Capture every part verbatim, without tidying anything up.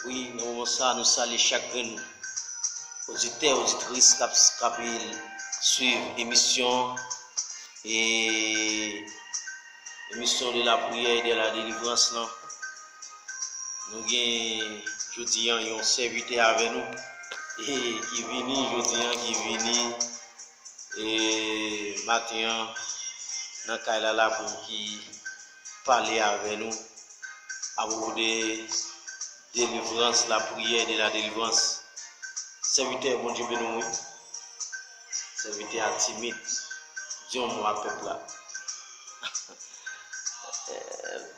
Wi, nan moman sa, nou salye chak grenn oditè, oditris k ap, k ap swiv emisyon, e emisyon de la priyè e de la delivrans lan. Nou gen jodi an yon sèvitè avè nou, e ki vini jodi an, ki vini e maten an nan kay la la pou ki pale avè nou apwopo de delivrans, la priyè de la delivrans. Sèvitè, Bondye beni w, wi. Sèvitè a timid. Di yon mo a pèp la.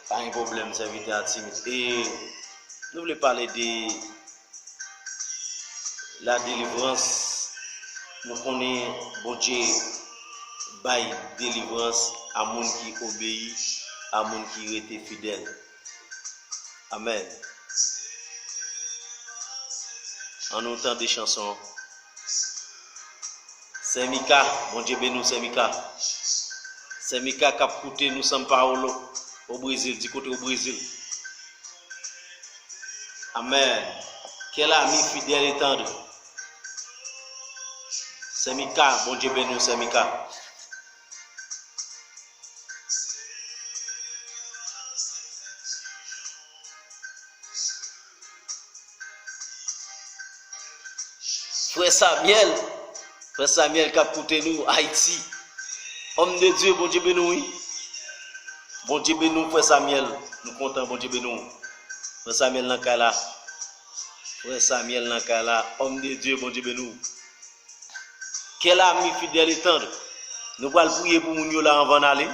Pa gen pwoblèm, sèvitè a timid. E nou vle pale de la delivrans. Nou konnen Bondye bay delivrans a moun ki obeyi, a moun ki rete fidèl. Amèn. Ann nou tande chanson an. Sè Mika, Bondye beni w, Sè Mika. Sè Mika k ap koute nou São Paulo, o Brezil, di kote o Brezil. Amèn. Quel ami fidèle et tendre. Sè Mika, Bondye beni w, Sè Mika. Frè Samuel, frè Samuel k ap koute nou, Ayiti. Homme de Dieu, Bondye beni w, wi. Bondye beni w, frè Samuel. Nou kontan, Bondye beni w. Frè Samuel nan kay la. Frè Samuel nan kay la. Homme de Dieu, Bondye beni w. Quel ami fidèle et tendre. Nou pral priye pou moun yo la anvan n ale.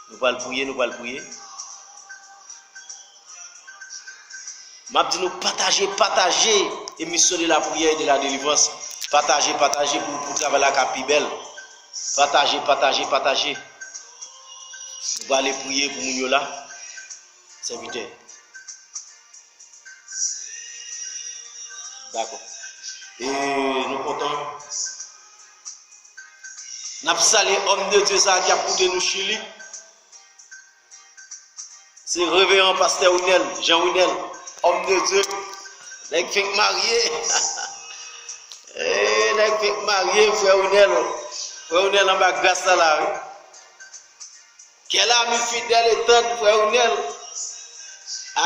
Nou pral priye, nou pral priye. M ap di nou pataje, pataje emisyon de la priyè e de la delivrans. Pataje, pataje pou, pou travay la ka pi bèl. Pataje, pataje, pataje. Nou pral priye pou moun yo la. Sèvitè. Dakò. E nou kontan. N ap salye homme de Dieu sa a ki ap koute nou Chili. Se Reveran Pastè Winel, Jean Winel, homme de Dieu. Nèg fenk marye. Eh, nèg fenk marye, frè Winel. Frè Winel anba gras la la, wi. Quel ami fidèle et tendre, frè Winel.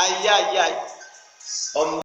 Ayayay. Homme